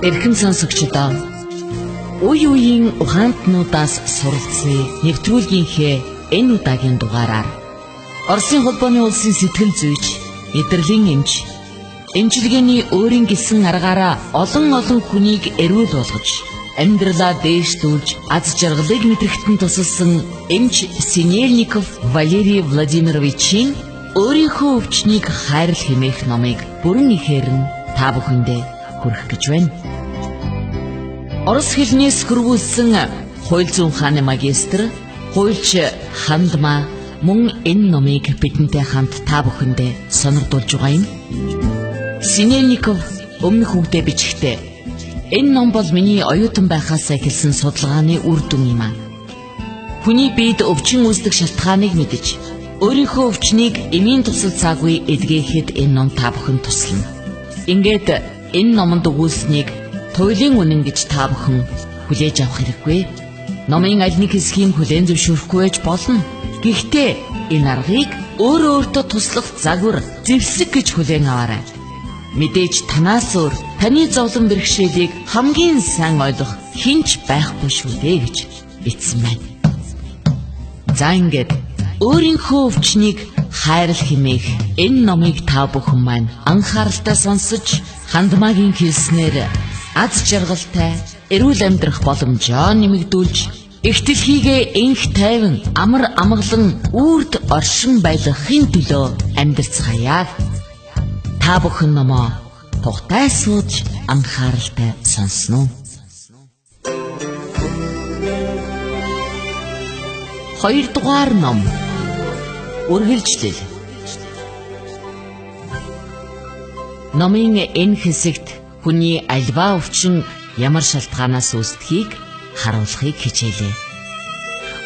Эрхэм сонсогчдоо, үе үеийн ухаантнуудаас суралцъя нэвтрүүлгийнхээ энэ удаагийн дугаараар Оросын холбооны улсын сэтгэл зүйч, мэдрэлийн эмч, эмчилгээний өөрийн гэсэн аргаараа олон олон хүнийг эрүүл болгож, амьдралаа дээшлүүлж, аз жаргалыг мэдрэхэд нь тусалсан эмч Синельников Валерий Владимировичийн өөрийнхөө өвчнийг хайрл хэмээх номыг бүрэн ихээр нь та бүхэндээ хүргэх гэж байна. Орос хэлнээс хөрвүүлсэн хууль зүйн ухааны магистр, хуульч Хандма мөн энэ номыг бидэнтэй хамт та бүхэндээ сонирдуулж байгаа юм. Синельников өмнөх үгдээ бичгтээ энэ ном бол миний оюутан байхаас эхэлсэн судалгааны үр дүн юм аа. Хүний биед өвчин үүсдэг шалтгааныг мэдэж, өөрийнхөө өвчнийг эмийн тусалцаагүй эдгээхэд энэ ном та бүхэн туслана. Ингээд энэ номонд өгүүлсэнийг туйлын үнэн гэж та бүхэн хүлээж авах хэрэггүй. Номын аль нэг хэсгийг хүлээн зөвшөөрөхгүй байж болно. Гэхдээ энэ аргыг өөрөө өөртөө туслах загвар, зэвсэг гэж хүлээн аваарай. Мэдээж танаас өөр таны зовлон бэрхшээлийг хамгийн сайн ойлгох хэн ч байхгүй шүү дээ гэж бичсэн байна. За ингээд өөрийнхөө өвчнийг хайрл хэмээх энэ номыг та бүхэн маань анхааралтай сонсож, Хандмагийн хэлснээр аз жаргалтай эрүүл амьдрах боломжоо нэмэгдүүлж, эх дэлхийгээ энх тайван амар амгалан үрд оршин байлгахын төлөө амьдарцгаая. Та бүхэн номоо тухтай сууж анхааралтай сонсно уу? Хоёрдугаар ном. Үргэлжлэл. Номын энэ хэсэгт хүний альва өвчин ямар шалтгаанаас үүсдэхийг харуулахыг хичээлээ.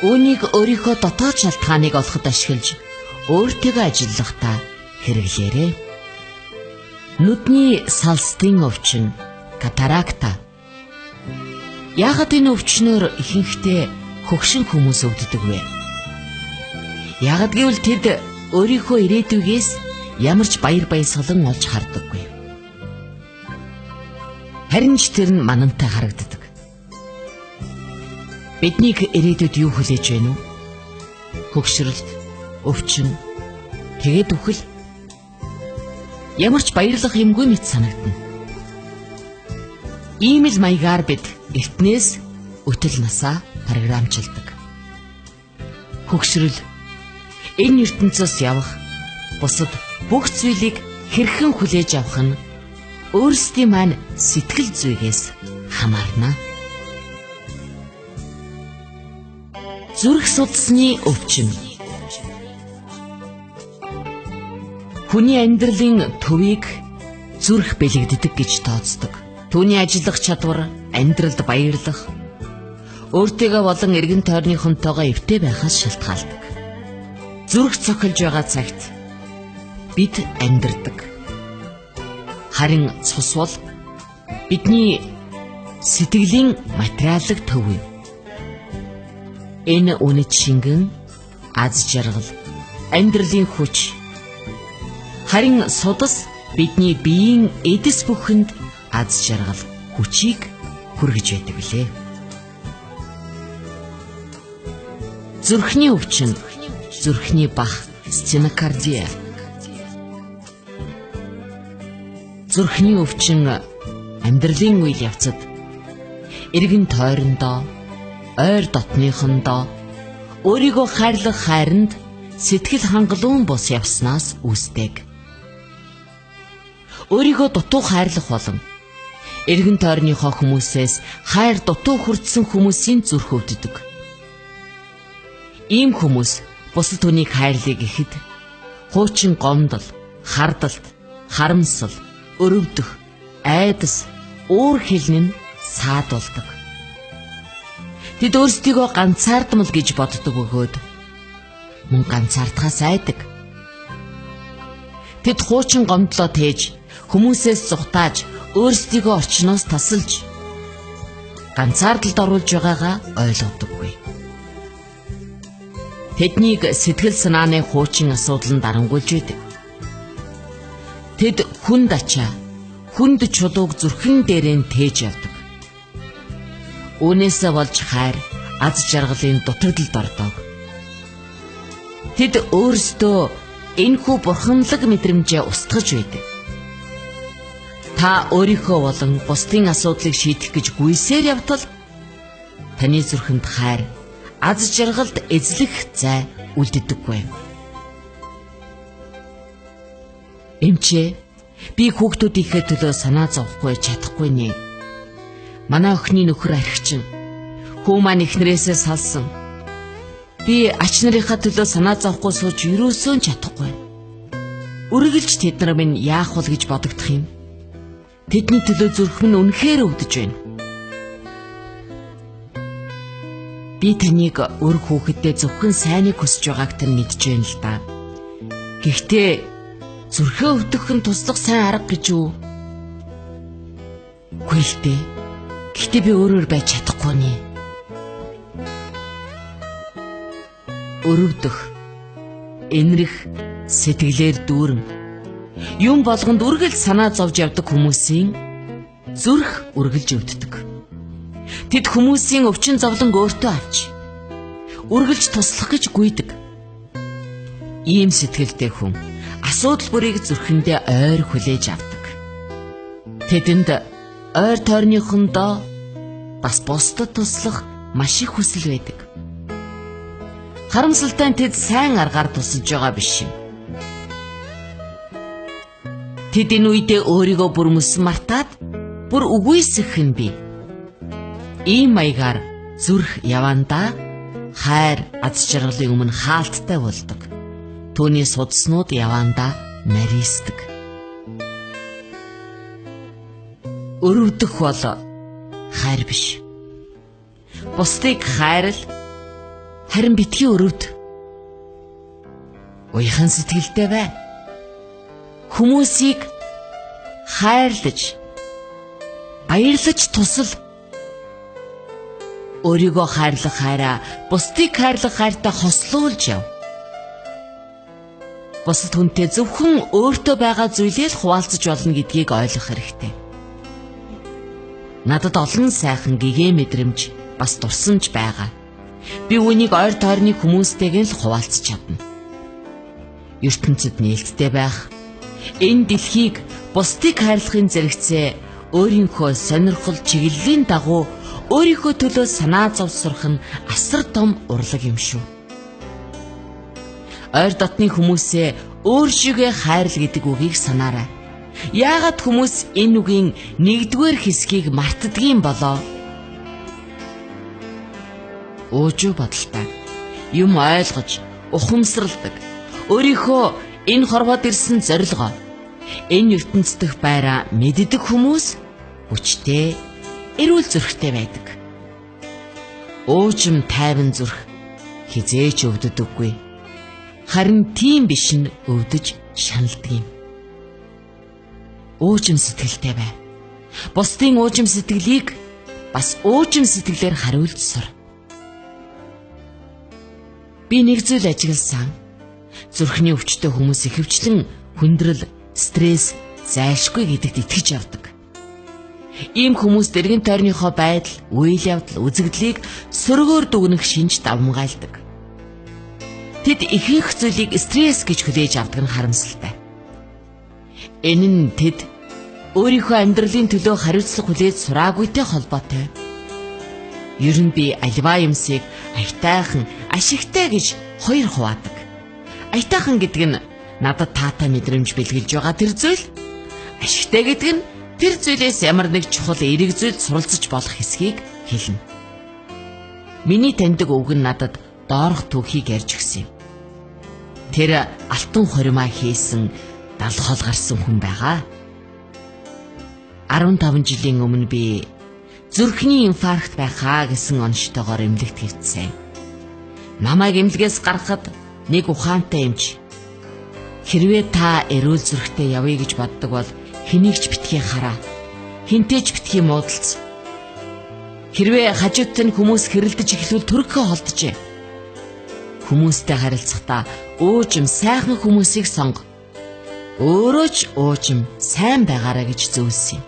Үүнийг өөрийнхөө дотоод шалтгааныг олоход ашиглаж өөртөө ажиллахдаа хэрэглээрэй. Нүдний салстын өвчин, катаракта. Яагаад энэ өвчнөөр ихэнхдээ хөгшин хүмүүс өвддөг вэ? Яагаад гэвэл тэд өөрийнхөө ирээдүйгээс ямар ч баяр баясгалан олж хардаггүй. Харин ч тэр нь манантай харагддаг. Биднийг ирээдүйд юу хүлээж байна вэ? Хөгшрөлт, өвчин, тэгээд үхэл. Ямар ч баярлах юмгүй мэт санагдана. Ийм л маягаар бид эртнээс өтөл насаа програмчилдаг. Хөгшрөл энэ ертөнцөөс явах бусад бүх зүйлийг хэрхэн хүлээж авах нь өөрсдийн маань сэтгэл зүйгээс хамаарна. Зүрх судасны өвчин. Хүний амьдралын төвийг зүрх бэлэгддэг гэж тооцдог. Түүний ажиллах чадвар, амьдралд баярлах, өөртөөгөө болон эргэн тойрныхонтойгоо эвтэй байхаас шалтгаалдаг. Зүрх цохилж байгаа цагт бид амьдардаг. Харин цус бол бидний сэтгэлийн материалын төв юм. Энэ үнэт шингэн, аз жаргал, амьдралын хүч. Харин судас бидний биеийн эдэс бүхэнд аз жаргал, хүчийг хүргэж байдаг билээ. Зүрхний өвчин, зүрхний бах, стенокардия. Зүрхний өвчин амьдралын үйл явцад эргэн тойрондоо, ойр дотныхондоо өөрийгөө хайрлах хайранд сэтгэл хангалуун бус явснаас үүсдэг. Өөрийгөө дутуу хайрлах болон эргэн тойрныхоо хүмүүсээс хайр дутуу хүртсэн хүмүүсийн зүрх өвддөг. Ийм хүмүүс бусад хүнийг хайрлая гэхэд хуучин гомдол, хардалт, харамсал, өрөвдөх, айдас, уур хилэн нь саадулдаг. Тэд өөрсдийгөө ганцаардмал гэж боддог бөгөөд мөн ганцаардахаас айдаг. Тэд хуучин гомдлоо тээж, хүмүүсээс зугтааж, өөрсдийгөө орчноос тасалж ганцаардалд оруулж байгаагаа ойлгодоггүй. Тэднийг сэтгэл санааны хуучин асуудал нь дарангуйлж байдаг. Тэд хүнд ачаа, Хүнд чулууг зүрхэн дээрээ тээж явдаг. Үүнээсээ болж хайр аз жаргалын дутагдлалд ордог. Тэд өөрсдөө энэхүү бурханлаг мэдрэмжээ устгаж байдаг. Та өөрийнхөө болон бусдын асуудлыг шийдэх гэж гүйсээр явтал таны зүрхэнд хайр, аз жаргалд эзлэх зай үлддэггүй. Эмчээ, би хүүхдүүдийнхээ төлөө санаа зовхгүй чадахгүй нэ. Манай охины нөхөр архичин. Хүү маань эхнэрээсээ салсан. Би ач нарынхаа төлөө санаа зовхгүй сууж юусоо чадахгүй. Үргэлж тэд нар минь яах вэ гэж бодогдох юм. Тэдний төлөө зүрх минь үнэхээр өвдөж байна. Би таныг өр хүүхэддээ зөвхөн сайныг хүсэж байгааг тань мэдж байна л да. Гэхдээ зүрхээ өвдөх нь туслах сайн арга гэж юу? Үгүй л дээ. Гэхдээ би өөрөөр байж чадахгүй нэ. Өрөвдөх, энэрх сэтгэлээр дүүрэн юм болгонд үргэлж санаа зовж явдаг хүмүүсийн зүрх үргэлж өвддөг. Тэд хүмүүсийн өвчин зовлон өөртөө авч үргэлж туслах гэж гүйдэг. Ийм сэтгэлтэй хүн асуудал бүрийг зүрхэндээ ойр хүлээж авдаг. Тэдэнд ойр тойрныхондоо бас бусдад туслах маш их хүсэл байдаг. Харамсалтай нь тэд сайн аргаар тусалж байгаа биш юм. Тэд энэ үедээ өөрийгөө бүр мөсөн мартаад бүр үгүйсэх нь бий. Ийм маягаар зүрх явандаа хайр аз жаргалын өмнө хаалттай болдог. Түүний судснууд явандаа нарийсдаг. Өрөвдөх бол хайр биш. Бусдыг хайрл, харин битгий өрөвд. Уяхан сэтгэлтэй бай. Хүмүүсийг хайрлаж, баярлаж тусал. Өөрийгөө хайрлах хайраа бусдыг хайрлах хайртай хослуулж яв. Бусад хүнтэй зөвхөн өөртөө байгаа зүйлээ л хуваалцаж болно гэдгийг ойлгох хэрэгтэй. Надад олон сайхан гэгээ мэдрэмж бас дурсамж байгаа. Би үүнийг ойр тойрны хүмүүстэйг л хуваалцаж чадна. Ертөнцид нээлттэй байх, энэ дэлхийг бусдыг хайрлахын зэрэгцээ өөрийнхөө сонирхол чиглэлийн дагуу өөрийнхөө төлөө санаа зовж сурах нь асар том урлаг юм шүү. Ойр дотны хүмүүсээ өөр шигээ хайрл гэдэг үгийг санаарай. Яагаад хүмүүс энэ үгийн нэгдүгээр хэсгийг мартдагийм болоо? Уужуу бодолтой, юм ойлгож, ухамсарладаг, өөрийнхөө энэ хорвоод ирсэн зорилгоо, энэ ертөнц дэх байраа мэддэг хүмүүс хүчтэй, эрүүл зүрхтэй байдаг. Уужим тайван зүрх хизээч өвддөггүй. Харин тийм биш нь өвдөж шаналдаг юм. Уужим сэтгэлтэй бай. Бусдын уужим сэтгэлийг бас уужим сэтгэлээр хариулж сур. Би нэг зүйл ажигласан. Зүрхний өвчтөй хүмүүс ихэвчлэн хүндрэл, стресс, зайлшгүй гэдэгт итгэж явдаг. Ийм хүмүүс дэрэгэн тойрныхоо байдал, үйл явдал, үзэгдлийг сөргөөр дүгнэх шинж давамгайлдаг. Тэд ихэнх зүйлийг стресс гэж хүлээж авдаг нь харамсалтай. Энэ нь тэд өөрийнхөө амьдралын төлөө хариуцлага хүлээж сураагүйтэй холбоотой. Ер нь би альва юмсыг аятайхан, ашигтай гэж хоёр хуваадаг. Аятайхан гэдэг нь надад таатай мэдрэмж бэлгэлж байгаа тэр зүйл. Ашигтай гэдэг нь тэр зүйлээс ямар нэг чухал эерэг зүйл суралцаж болох хэсгийг хэлнэ. Миний таньдаг өвгөн надад доорх түүхийг ярьж өгсөн юм. Тэр алтан хоримаа хийсэн дал хол гарсан хүн байгаа. 15 жилийн өмнө би зүрхний инфаркт байхаа гэсэн оноштойгоор эмнэлэгт хэвтсэн. Намайг эмнэлгээс гаргахад нэг ухаантай эмч хэрвээ та эрүүл зүрхтэй явъя гэж боддог бол хэнийг ч битгий хараа. Хинтэй ч битгий муудалц. Хэрвээ хажууд тань хүмүүс хэрэлдэж эхлвэл төрхөө холджээ. Хүмүүстэй харилцахдаа уужим сайхан хүмүүсийг сонго. Өөрөө ч уужим сайн байгаарай гэж зөвлөсөн юм.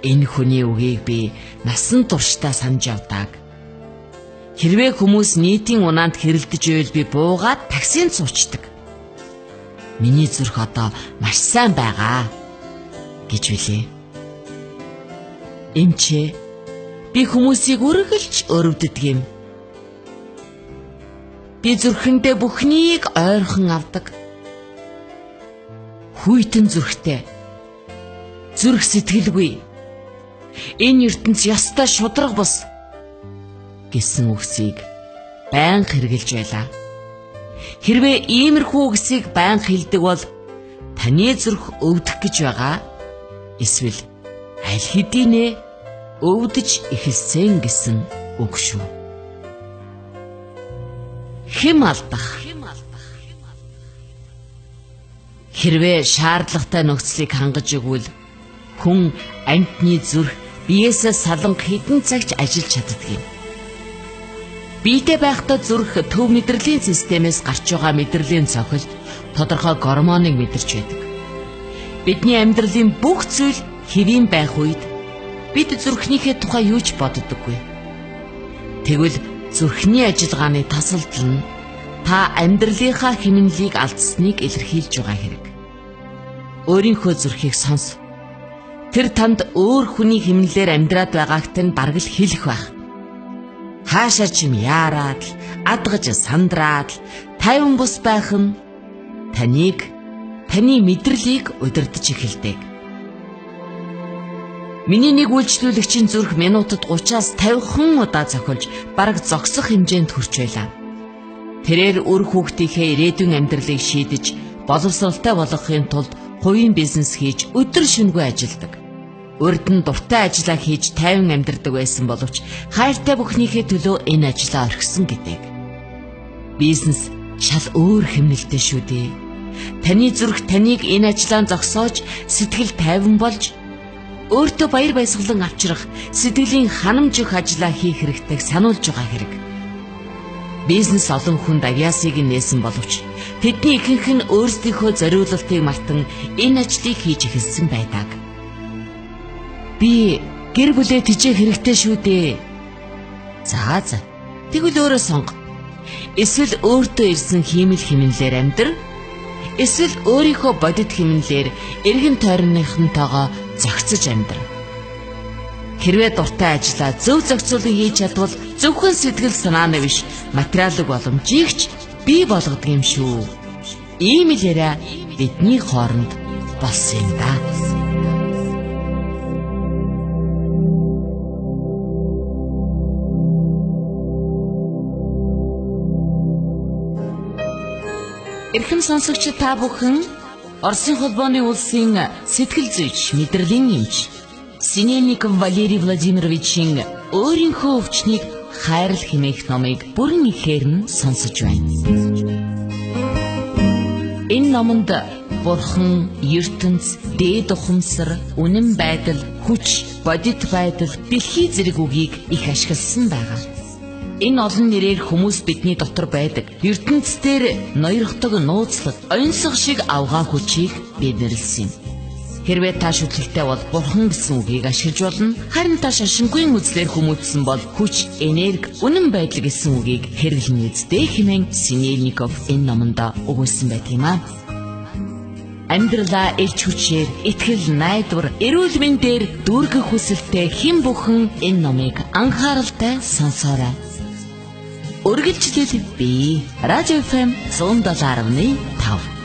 Энэ хүний үгийг би насан туршдаа санаж явдаг. Хэрвээ хүмүүс нийтийн унаанд хэрэлдэж байвал би буугаад таксинд суучдаг. Миний зүрх одоо маш сайн байгаа гэж билээ. Эмчээ, би хүмүүсийг үргэлж өрөвддөг юм. Би зүрхэндээ бүхнийг ойрхон авдаг. Хүйтэн зүрхтэй. Зүрх сэтгэлгүй. Энэ ертөнц ёстой шударга бус гэсэн үгсийг байнга хэрэглэж байлаа. Хэрвээ иймэрхүү үгсийг байнга хэлдэг бол таны зүрх өвдөх гэж байгаа. Эсвэл аль хэдийнэ өвдөж эхэлсэн гэсэн үг шүү. Хэм алдах. Хэрвээ шаардлагатай нөхцөлийг хангаж өгвөл хүн амьтны зүрх биесээ саланг хэдэн цагч ажиллаж чаддаг юм. Биетэй байхдаа зүрх төв мэдрэлийн системээс гарч байгаа мэдрэлийн цохилт тодорхой гормоныг мэдэрч байдаг. Бидний амьдралын бүх зүйл хэвийн байх үед бид зүрхнийхээ тухай юу ч боддоггүй. Тэгвэл зүрхний ажиллагааны тасалдал нь та амьдралынхаа хэмнэлийг алдсныг илэрхийлж байгаа хэрэг. Өөрийнхөө зүрхийг сонс. Тэр танд өөр хүний хэмнэлээр амьдраад байгааг тань бараг л хэлэх байх. Хаашаа ч юм яарад л, адгаж сандраад л, тайван бус байх нь таныг, таны мэдрэлийг удирдах эхэлдэг. Миний нэг үйлчлүүлэгчийн зүрх минутад 30-аас 50 удаа цохилж бараг зогсох хэмжээнд хүрч байлаа. Тэрээр үр хүүхдийнхээ ирээдүйн амьдралыг шийдэж боловсролтой болгохын тулд хувийн бизнес хийж өдөр шөнөгүй ажилладаг. Урд нь дуртай ажлаа хийж тайван амьдардаг байсан боловч хайртай бүхнийхээ төлөө энэ ажлаа орхисон гэдэг. Бизнес шал өөр хэмнэлтэй шүү дээ. Таны зүрх таныг энэ ажлаа зогсоож сэтгэл тайван болж өөртөө баяр баясгалан авчрах сэтгэлийн ханамж өгөх ажлаа хийх хэрэгтэйг сануулж байгаа хэрэг. Бизнес олон хүнд авиасыг нээсэн боловч тэдний ихэнх нь өөрсдийнхөө зориулалтыг мартан энэ ажлыг хийж эхэлсэн байдаг. Би гэр бүлээ тижээх хэрэгтэй шүү дээ. За. Тэгвэл өөрөө сонго. Эсвэл өөртөө ирсэн хиймэл хэмнэлээр амьдр. Эсвэл өөрийнхөө бодит хэмнэлээр эргэн тойрныхонтойгоо зохицож амьдр. Хэрвээ дуртай ажлаа зөв зохицуулан хийж чадвал зөвхөн сэтгэл санааны биш материалын боломжийг ч бий болгодог юм шүү. Ийм л яриа бидний хооронд болсон юм да. Эрхэм сонсогч та бүхэн Оросын холбооны улсын сэтгэл зүйч, мэдрэлийн эмч Синельников Валерий Владимировичийн өөрийнхөө өвчнийг хайрл хэмээх номыг бүрэн ихээр нь сонсож байна. Энэ номонд бурхан, ертөнц, дээд ухамсар, үнэн байдал, хүч, бодит байдал, дэлхий зэрэг үгийг их ашигласан байгаа. Энэ олон нэрээр хүмүүс бидний дотор байдаг. ертөнц дээр ноёрхдог нууцлаг, оньсго шиг авгаа хүчийг бид нэрлсэн юм. Хэрвээ та шүтлэгтэй бол бурхан гэсэн үгийг ашиглаж болно. Харин та шашингүй үзлээр хүмүүжсэн бол хүч, энерги, үнэн байдал гэсэн үгийг хэрэглэнэ үсттэй хэмээн Синельников энэ номонд өгүүлсэн байдаг юм аа. Амьдралаа элч хүчээр, итгэл, найдвар, эрүүл мэндээр дүүргэх хүсэлтэй хэн бүхэн энэ номыг анхааралтай сонсоорой. Үргэлжлэл би Радио FM 107.5.